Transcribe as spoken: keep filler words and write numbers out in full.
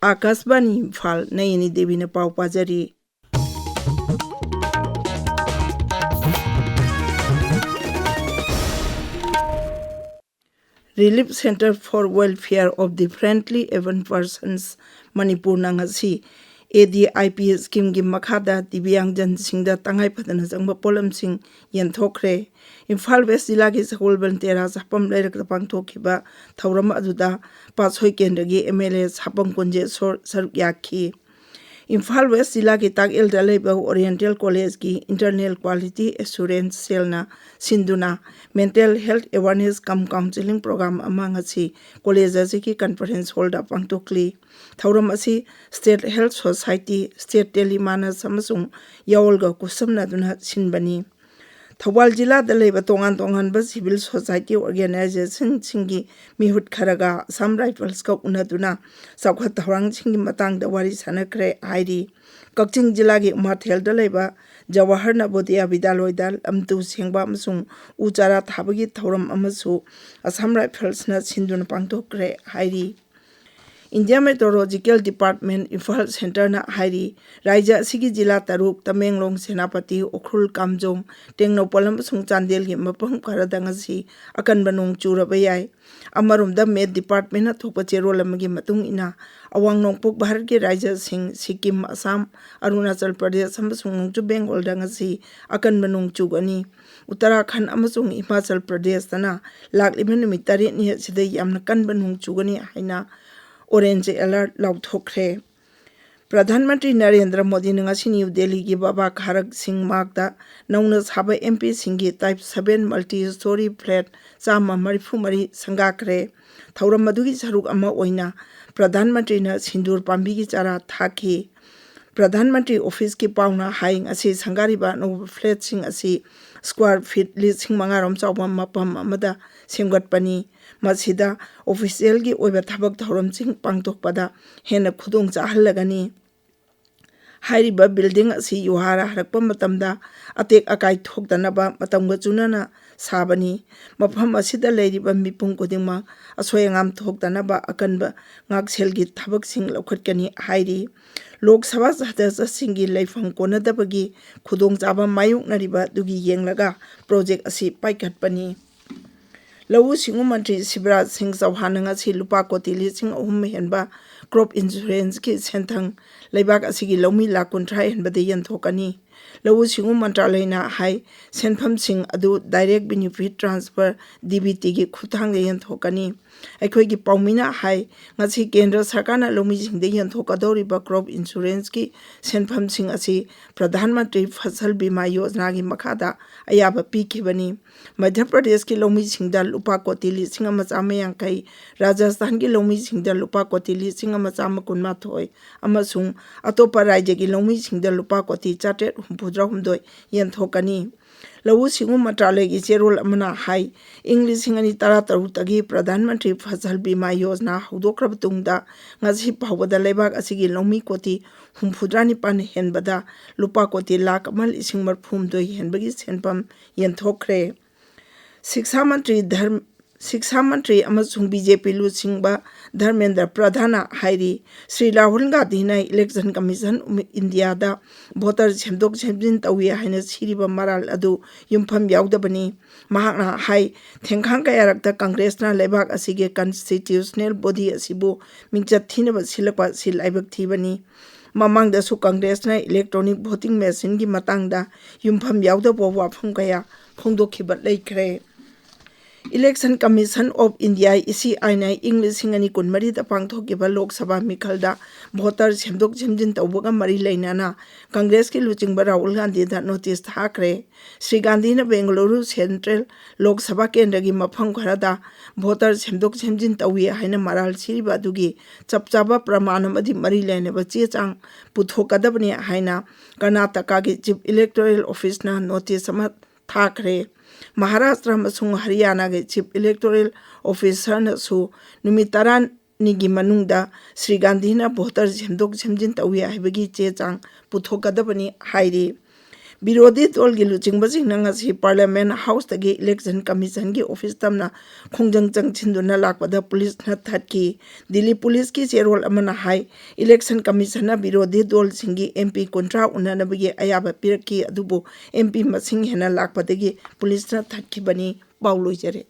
ꯑꯥꯀꯥꯁꯕꯥꯅꯤ ꯏꯝꯐꯥꯜ, ꯅꯌꯅꯤ ꯗꯦꯕꯤꯅ ꯄꯥꯎ ꯄꯥꯖꯔꯤ꯫ Relief Centre for Welfare of Differently Abled Persons ꯃꯅꯤꯄꯨꯔꯅ ꯉꯁꯤ ꯑꯦ ꯗꯤ ꯑꯥꯏ ꯄꯤ ꯁ꯭ꯀꯤꯝꯒꯤ ꯃꯈꯥꯗ ꯗꯤꯕ꯭ꯌꯥꯡꯖꯟꯁꯤꯡꯗ ꯇꯉꯥꯏ ꯐꯗꯅ ꯆꯪꯕ ꯄꯣꯠꯂꯝꯁꯤꯡ ꯌꯦꯟꯊꯣꯛꯈ꯭ꯔꯦ꯫ ꯏꯝꯐꯥꯜ ꯋꯦꯁ ꯖꯤꯂꯥꯒꯤ ꯁꯒꯣꯜꯕꯟ ꯇꯦꯔꯥ ꯁꯥꯄꯝ ꯂꯩꯔꯛꯇ ꯄꯥꯡꯊꯣꯛꯈꯤꯕ ꯊꯧꯔꯝ ꯑꯗꯨꯗ ꯄꯥꯠꯁꯣꯏ ꯀꯦꯟꯗ꯭ꯔꯒꯤ ꯑꯦꯝ ꯑꯦꯜ ꯑꯦ ꯁꯥꯄꯝ ꯀꯨꯟꯖꯦꯁꯣꯔ ꯁꯔꯨꯛ ꯌꯥꯈꯤ꯫ ꯏꯝꯐꯥꯜ ꯋꯦꯁ ꯖꯤꯂꯥꯒꯤ ꯇꯥꯛꯑꯦꯜꯗ ꯂꯩꯕ ꯑꯣꯔꯤꯌꯦꯟꯇꯦꯜ ꯀꯣꯂꯦꯖꯀꯤ Internal Quality Assurance Cellꯅ ꯁꯤꯟꯗꯨꯅ Mental Health Awareness cum Counselling Program ꯑꯃ ꯉꯁꯤ ꯀꯣꯂꯦꯖ ꯑꯁꯤꯒꯤ ꯀꯟꯐꯔꯦꯟꯁ ꯍꯣꯜꯗ ꯄꯥꯡꯊꯣꯛꯂꯤ꯫ ꯊꯧꯔꯝ ꯑꯁꯤ State Health Society, State Telemanus ꯑꯃꯁꯨꯡ ꯌꯥꯑꯣꯜꯒ ꯈꯨꯠꯁꯝꯅꯗꯨꯅ ꯁꯤꯟꯕꯅꯤ꯫ ꯊꯧꯕꯥꯜ ꯖꯤꯂꯥꯗ ꯂꯩꯕ ꯇꯣꯉꯥꯟ ꯇꯣꯉꯥꯟꯕ civil society organizationꯁꯤꯡꯒꯤ ꯃꯤꯍꯨꯠ ꯈꯔꯒ Assam Riflesꯀ ꯎꯅꯗꯨꯅ ꯆꯥꯎꯈꯠ ꯊꯧꯔꯥꯡꯁꯤꯡꯒꯤ ꯃꯇꯥꯡꯗ ꯋꯥꯔꯤ ꯁꯥꯟꯅꯈ꯭ꯔꯦ ꯍꯥꯏꯔꯤ꯫ ꯀꯛꯆꯤꯡ ꯖꯤꯂꯥꯒꯤ ꯎꯃꯥꯊꯦꯜꯗ ꯂꯩꯕ ꯖꯋꯥꯍꯔ ꯅꯕꯣꯗꯤꯌꯥ ꯕꯤꯗ꯭ꯌꯥꯂꯣꯏꯗ ꯂꯝꯇꯨ ꯁꯦꯡꯕ ꯑꯃꯁꯨꯡ ꯎ ꯆꯥꯔꯥ ꯊꯥꯕꯒꯤ ꯊꯧꯔꯝ ꯑꯃꯁꯨ Assam Riflesꯅ ꯁꯤꯟꯗꯨꯅ ꯄꯥꯡꯊꯣꯛꯈ꯭ꯔꯦ ꯍꯥꯏꯔꯤ꯫ India Meteorological Department ꯏꯝꯐꯥꯜ ꯁꯦꯟꯇꯔꯅ ꯍꯥꯏꯔꯤ, ꯔꯥꯖ꯭ꯌ ꯑꯁꯤꯒꯤ ꯖꯤꯂꯥ ꯇꯔꯨꯛ, ꯇꯃꯦꯡꯂꯣꯡ, ꯁꯦꯅꯥꯄꯇꯤ, ꯎꯈ꯭ꯔꯨꯜ, ꯀꯥꯝꯖꯣꯡ, ꯇꯦꯡꯅꯧꯄꯜ ꯑꯃꯁꯨꯡ ꯆꯥꯟꯗꯦꯜꯒꯤ ꯃꯐꯝ ꯈꯔꯗ ꯉꯁꯤ ꯑꯀꯟꯕ ꯅꯣꯡ ꯆꯨꯔꯕ ꯌꯥꯏ꯫ ꯑꯃꯔꯣꯝꯗ, Met Departmentꯅ ꯊꯣꯛꯄ ꯆꯦꯔꯣꯜ ꯑꯃꯒꯤ ꯃꯇꯨꯡ ꯏꯟꯅ, ꯑꯋꯥꯡ ꯅꯣꯡꯄꯣꯛ ꯚꯥꯔꯠꯀꯤ ꯔꯥꯖ꯭ꯌꯁꯤꯡ ꯁꯤꯛꯀꯤꯝ, ꯑꯁꯥꯝ, ꯑꯔꯨꯅꯥꯆꯜ ꯄ꯭ꯔꯗꯦꯁ ꯑꯃꯁꯨꯡ ꯅꯣꯡꯆꯨꯞ ꯕꯦꯡꯒꯣꯜꯗ ꯉꯁꯤ ꯑꯀꯟꯕ ꯅꯣꯡ ꯆꯨꯒꯅꯤ꯫ ꯎꯠꯇꯔꯥꯈꯟꯗ ꯑꯃꯁꯨꯡ ꯍꯤꯃꯥꯆꯜ ꯄ꯭ꯔꯗꯦꯁꯇꯅ ꯂꯥꯛꯂꯤꯕ ꯅꯨꯃꯤꯠ ꯇꯔꯦꯠꯅꯤ ꯑꯁꯤꯗ ꯌꯥꯝꯅ ꯀꯟꯕ ꯅꯣꯡ ꯆꯨꯒꯅꯤ ꯍꯥꯏꯅ orange alert ꯂꯥꯎꯊꯣꯛꯈ꯭ꯔꯦ꯫ ꯄ꯭ꯔꯙꯥꯟ ꯃꯟꯇ꯭ꯔꯤ ꯅꯔꯦꯟꯗ꯭ꯔ ꯃꯣꯗꯤꯅ ꯉꯁꯤ ꯅ꯭ꯌꯨ ꯗꯦꯜꯂꯤꯒꯤ ꯕꯥꯕꯥ ꯈꯥꯔꯛ ꯁꯤꯡ ꯃꯥꯔꯒꯇ ꯅꯧꯅ ꯁꯥꯕ M ꯄꯤꯁꯤꯡꯒꯤ Type seven multi story flat ꯆꯥꯝꯃ ꯃꯔꯤꯐꯨ ꯃꯔꯤ ꯁꯪꯒꯥꯈ꯭ꯔꯦ꯫ ꯊꯧꯔꯝ ꯑꯗꯨꯒꯤ ꯁꯔꯨꯛ ꯑꯃ ꯑꯣꯏꯅ ꯄ꯭ꯔꯙꯥꯟ ꯃꯟꯇ꯭ꯔꯤꯅ ꯁꯤꯟꯗꯨꯔ ꯄꯥꯝꯕꯤꯒꯤ ꯆꯥꯔꯥ ꯊꯥꯈꯤ꯫ ꯄ꯭ꯔꯙꯥꯟ ꯃꯟꯇ꯭ꯔꯤ ꯑꯣꯐꯤꯁꯀꯤ ꯄꯥꯎꯅ ꯍꯥꯏ, ꯉꯁꯤ ꯁꯪꯒꯥꯔꯤꯕ ꯑꯅꯧꯕ ꯐ꯭ꯂꯦꯠꯁꯤꯡ ꯑꯁꯤ square feet ꯂꯤꯁꯤꯡ ꯃꯉꯥ ꯔꯣꯝ ꯆꯥꯎꯕ ꯃꯐꯝ ꯑꯃꯗ ꯁꯦꯝꯒꯠꯄꯅꯤ꯫ ꯃꯁꯤꯗ ꯑꯣꯐꯤꯁꯤꯌꯦꯜꯒꯤ ꯑꯣꯏꯕ ꯊꯕꯛ ꯊꯧꯔꯝꯁꯤꯡ ꯄꯥꯡꯊꯣꯛꯄꯗ ꯍꯦꯟꯅ ꯈꯨꯗꯣꯡ ꯆꯥꯍꯜꯂꯒꯅꯤ꯫ ꯍꯥꯏꯔꯤꯕ building ꯑꯁꯤ ꯌꯨꯍꯥꯔ ꯍꯥꯏꯔꯛꯄ ꯃꯇꯝꯗ ꯑꯇꯦꯛ ꯑꯀꯥꯏ ꯊꯣꯛꯇꯅꯕ ꯃꯇꯝꯒ ꯆꯨꯅꯅ ꯁꯥꯕꯅꯤ꯫ ꯃꯐꯝ ꯑꯁꯤꯗ ꯂꯩꯔꯤꯕ ꯃꯤꯄꯨꯝ ꯈꯨꯗꯤꯡꯃꯛ ꯑꯁꯣꯏ ꯑꯉꯥꯝ ꯊꯣꯛꯇꯅꯕ ꯑꯀꯟꯕ ꯉꯥꯛꯁꯦꯜꯒꯤ ꯊꯕꯛꯁꯤꯡ ꯂꯧꯈꯠꯀꯅꯤ ꯍꯥꯏꯔꯤ꯫ ꯂꯣꯛ ꯁꯚꯥ ꯁꯗꯁ꯭ꯌꯁꯤꯡꯒꯤ ꯂꯩꯐꯝ ꯀꯣꯟꯅꯗꯕꯒꯤ ꯈꯨꯗꯣꯡꯆꯥꯕ ꯃꯥꯌꯣꯛꯅꯔꯤꯕ ꯑꯗꯨꯒꯤ ꯌꯦꯡꯂꯒ ꯄ꯭ꯔꯣꯖꯦꯛ ꯑꯁꯤ ꯄꯥꯏꯈꯠꯄꯅꯤ꯫ ꯂꯧꯎ ꯁꯤꯡꯎ ꯃꯟꯇ꯭ꯔꯤ ꯁꯤꯕꯔꯥꯖ ꯁꯤꯡ ꯆꯧꯍꯥꯟꯅ ꯉꯁꯤ ꯂꯨꯄꯥ ꯀꯣꯇꯤ ꯂꯤꯁꯤꯡ ꯑꯍꯨꯝ ꯍꯦꯟꯕ ꯀ꯭ꯔꯣꯞ ꯏꯟꯁꯨꯔꯦꯟꯁꯀꯤ ꯁꯦꯟꯊꯪ ꯂꯩꯕꯥꯛ ꯑꯁꯤꯒꯤ ꯂꯧꯃꯤ ꯂꯥꯈ ꯀꯨꯟꯊ꯭ꯔꯥ ꯍꯦꯟꯕꯗ ꯌꯦꯟꯊꯣꯛꯀꯅꯤ꯫ ꯂꯧꯎ ꯁꯤꯡꯎ ꯃꯟꯇ꯭ꯔꯥꯂꯌꯅ ꯍꯥꯏ, ꯁꯦꯟꯐꯝꯁꯤꯡ ꯑꯗꯨ direct benefit transfer, D B ꯇꯤꯒꯤ ꯈꯨꯠꯊꯥꯡꯗ ꯌꯦꯟꯊꯣꯛꯀꯅꯤ꯫ ꯑꯩꯈꯣꯏꯒꯤ ꯄꯥꯎꯃꯤꯅ ꯍꯥꯏ, ꯉꯁꯤ ꯀꯦꯟꯗ꯭ꯔ ꯁꯔꯀꯥꯔꯅ ꯂꯧꯃꯤꯁꯤꯡꯗ ꯌꯦꯟꯊꯣꯛꯀꯗꯧꯔꯤꯕ ꯀ꯭ꯔꯣꯞ ꯏꯟꯁꯨꯔꯦꯟꯁꯀꯤ ꯁꯦꯟꯐꯝꯁꯤꯡ ꯑꯁꯤ ꯄ꯭ꯔꯙꯥꯟ ꯃꯟꯇ꯭ꯔꯤ ꯐꯁꯜ ꯕꯤꯃꯥ ꯌꯣꯖꯅꯥꯒꯤ ꯃꯈꯥꯗ ꯑꯌꯥꯕ ꯄꯤꯈꯤꯕꯅꯤ꯫ ꯃꯙ꯭ꯌ ꯄ꯭ꯔꯗꯦꯁꯀꯤ ꯂꯧꯃꯤꯁꯤꯡꯗ ꯂꯨꯄꯥ ꯀꯣꯇꯤ ꯂꯤꯁꯤꯡ ꯑꯃ ꯆꯥꯝꯃ ꯌꯥꯡꯈꯩ, ꯔꯥꯖꯁꯊꯥꯟꯒꯤ ꯂꯧꯃꯤꯁꯤꯡꯗ ꯂꯨꯄꯥ ꯀꯣꯇꯤ ꯂꯤꯁꯤꯡ ꯑꯃ ꯆꯥꯝꯃ ꯀꯨꯟꯃꯥꯊꯣꯏ ꯑꯃꯁꯨꯡ ꯑꯇꯣꯞꯄ ꯔꯥꯖ꯭ꯌꯒꯤ ꯂꯧꯃꯤꯁꯤꯡꯗ ꯂꯨꯄꯥ ꯀꯣꯇꯤ ꯆꯥꯇ꯭ꯔꯦꯠ ꯍꯨꯝꯐꯨꯇꯔꯥ ꯍꯨꯝꯗꯣꯏ ꯌꯦꯟꯊꯣꯛꯀꯅꯤ꯫ ꯂꯧꯎ ꯁꯤꯡꯎ ꯃꯟꯇ꯭ꯔꯥꯂꯌꯒꯤ ꯆꯦꯔꯣꯜ ꯑꯃꯅ ꯍꯥꯏ, ꯏꯪ ꯂꯤꯁꯤꯡ ꯑꯅꯤ ꯇꯔꯥꯇꯔꯨꯛꯇꯒꯤ ꯄ꯭ꯔꯙꯥꯟ ꯃꯟꯇ꯭ꯔꯤ ꯐꯁꯜ ꯕꯤꯃꯥ ꯌꯣꯖꯅꯥ ꯍꯧꯗꯣꯛꯈ꯭ꯔꯕ ꯇꯨꯡꯗ ꯉꯁꯤ ꯐꯥꯎꯕꯗ ꯂꯩꯕꯥꯛ ꯑꯁꯤꯒꯤ ꯂꯧꯃꯤ ꯀꯣꯇꯤ ꯍꯨꯝꯐꯨꯇꯔꯥ ꯅꯤꯄꯥꯟ ꯍꯦꯟꯕꯗ ꯂꯨꯄꯥ ꯀꯣꯇꯤ ꯂꯥꯈ ꯑꯃ ꯂꯤꯁꯤꯡ ꯃꯔꯤꯐꯨ ꯍꯨꯝꯗꯣꯏ ꯍꯦꯟꯕꯒꯤ ꯁꯦꯟꯐꯝ ꯌꯦꯟꯊꯣꯛꯈ꯭ꯔꯦ꯫ ꯁꯤꯛꯁꯥ ꯃꯟꯇ꯭ꯔꯤ ꯙꯔꯝ-, ꯁꯤꯛꯁꯥ ꯃꯟꯇ꯭ꯔꯤ ꯑꯃꯁꯨꯡ ꯕꯤ ꯖꯦ ꯄꯤ ꯂꯨꯆꯤꯡꯕ ꯙꯔꯃꯦꯟꯗ꯭ꯔ ꯄ꯭ꯔꯙꯥꯟꯅ ꯍꯥꯏꯔꯤ, ꯁ꯭ꯔꯤ ꯔꯥꯍꯨꯜ ꯒꯥꯟꯙꯤꯅ Election Commission of India the voter ꯁꯦꯝꯗꯣꯛ ꯁꯦꯝꯖꯤꯟ ꯇꯧꯏ ꯍꯥꯏꯅ ꯁꯤꯔꯤꯕ ꯃꯔꯥꯜ ꯑꯗꯨ ꯌꯨꯝꯐꯝ ꯌꯥꯎꯗꯕꯅꯤ꯫ ꯃꯍꯥꯛꯅ ꯍꯥꯏ, ꯊꯦꯡꯈꯥꯡ ꯀꯌꯥꯔꯛꯇ ꯀꯪꯒ꯭ꯔꯦꯁꯅ ꯂꯩꯕꯥꯛ ꯑꯁꯤꯒꯤ constitutional body ꯑꯁꯤꯕꯨ ꯃꯤꯡꯆꯠ ꯊꯤꯅꯕ ꯁꯤꯜꯂꯛꯄ ꯑꯁꯤ ꯂꯥꯏꯕꯛ ꯊꯤꯕꯅꯤ꯫ ꯃꯃꯥꯡꯗꯁꯨ ꯀꯪꯒ꯭ꯔꯦꯁꯅ electronic voting machine ꯒꯤ ꯃꯇꯥꯡꯗ ꯌꯨꯝꯐꯝ ꯌꯥꯎꯗꯕ ꯋꯥꯐꯝ ꯀꯌꯥ ꯐꯣꯡꯗꯣꯛꯈꯤꯕ ꯂꯩꯈ꯭ꯔꯦ꯫ Election Commission of India, E ꯁꯤ ꯑꯥꯏꯅ ꯏꯪ ꯂꯤꯁꯤꯡ ꯑꯅꯤ ꯀꯨꯟꯃꯔꯤꯗ ꯄꯥꯡꯊꯣꯛꯈꯤꯕ ꯂꯣꯛ ꯁꯚꯥ ꯃꯤꯈꯜꯗ ꯚꯣꯇꯔ ꯁꯦꯝꯗꯣꯛ ꯁꯦꯝꯖꯤꯟ ꯇꯧꯕꯒ ꯃꯔꯤ ꯂꯩꯅꯅ ꯀꯪꯒ꯭ꯔꯦꯁꯀꯤ ꯂꯨꯆꯤꯡꯕ ꯔꯥꯍꯨꯜ ꯒꯥꯟꯙꯤꯗ ꯅꯣꯇꯤꯁ ꯊꯥꯈ꯭ꯔꯦ꯫ ꯁ꯭ꯔꯤ ꯒꯥꯟꯙꯤꯅ ꯕꯦꯡꯒꯂꯨꯔꯨ ꯁꯦꯟꯇ꯭ꯔꯦꯜ ꯂꯣꯛ ꯁꯚꯥ ꯀꯦꯟꯗ꯭ꯔꯒꯤ ꯃꯐꯝ ꯈꯔꯗ ꯚꯣꯇꯔ ꯁꯦꯝꯗꯣꯛ ꯁꯦꯝꯖꯤꯟ ꯇꯧꯏ ꯍꯥꯏꯅ ꯃꯔꯥꯜ ꯁꯤꯔꯤꯕ ꯑꯗꯨꯒꯤ ꯆꯞ ꯆꯥꯕ ꯄ꯭ꯔꯃꯥꯟ ꯑꯃꯗꯤ ꯃꯔꯤ ꯂꯩꯅꯕ ꯆꯦ ꯆꯥꯡ ꯄꯨꯊꯣꯛꯀꯗꯕꯅꯤ ꯍꯥꯏꯅ ꯀꯔꯅꯥꯇꯀꯥꯒꯤ ꯆꯤꯐ ꯏꯂꯦꯛꯇꯣꯔꯦꯜ ꯑꯣꯐꯤꯁꯅ ꯅꯣꯇꯤꯁ ꯑꯃ ꯊꯥꯈ꯭ꯔꯦ꯫ ꯃꯍꯥꯔꯥꯁꯇ꯭ꯔ ꯑꯃꯁꯨꯡ ꯍꯔꯤꯌꯥꯅꯥꯒꯤ ꯆꯤꯐ ꯏꯂꯦꯛꯇꯣꯔꯦꯜ ꯑꯣꯐꯤꯁꯔꯅꯁꯨ ꯅꯨꯃꯤꯠ ꯇꯔꯥꯅꯤꯒꯤ ꯃꯅꯨꯡꯗ ꯁ꯭ꯔꯤ ꯒꯥꯟꯙꯤꯅ ꯚꯣꯇꯔ ꯁꯦꯝꯗꯣꯛ ꯁꯦꯝꯖꯤꯟ ꯇꯧꯏ ꯍꯥꯏꯕꯒꯤ ꯆꯦ ꯆꯥꯡ ꯄꯨꯊꯣꯛꯀꯗꯕꯅꯤ ꯍꯥꯏꯔꯤ꯫ ꯕꯤꯔꯣꯙꯤ ꯗꯣꯜꯒꯤ ꯂꯨꯆꯤꯡꯕꯁꯤꯡꯅ ꯉꯁꯤ Parliament Houseꯇꯒꯤ Election Commissionꯒꯤ office ꯇꯝꯅ ꯈꯣꯡꯖꯪ ꯆꯪꯁꯤꯟꯗꯨꯅ ꯂꯥꯛꯄꯗ ꯄꯨꯂꯤꯁꯅ ꯊꯠꯈꯤ꯫ ꯗꯤꯜꯂꯤ ꯄꯨꯂꯤꯁꯀꯤ ꯆꯦꯔꯣꯜ ꯑꯃꯅ ꯍꯥꯏ, Election Commissionꯅ ꯕꯤꯔꯣꯙꯤ ꯗꯣꯜꯁꯤꯡꯒꯤ MP ꯀꯨꯟꯊ꯭ꯔꯥ ꯎꯅꯅꯕꯒꯤ ꯑꯌꯥꯕ ꯄꯤꯔꯛꯈꯤ, ꯑꯗꯨꯕꯨ MP ꯃꯁꯤꯡ ꯍꯦꯟꯅ ꯂꯥꯛꯄꯗꯒꯤ ꯄꯨꯂꯤꯁꯅ ꯊꯠꯈꯤꯕꯅꯤ꯫ ꯄꯥꯎ ꯂꯣꯏꯖꯔꯦ꯫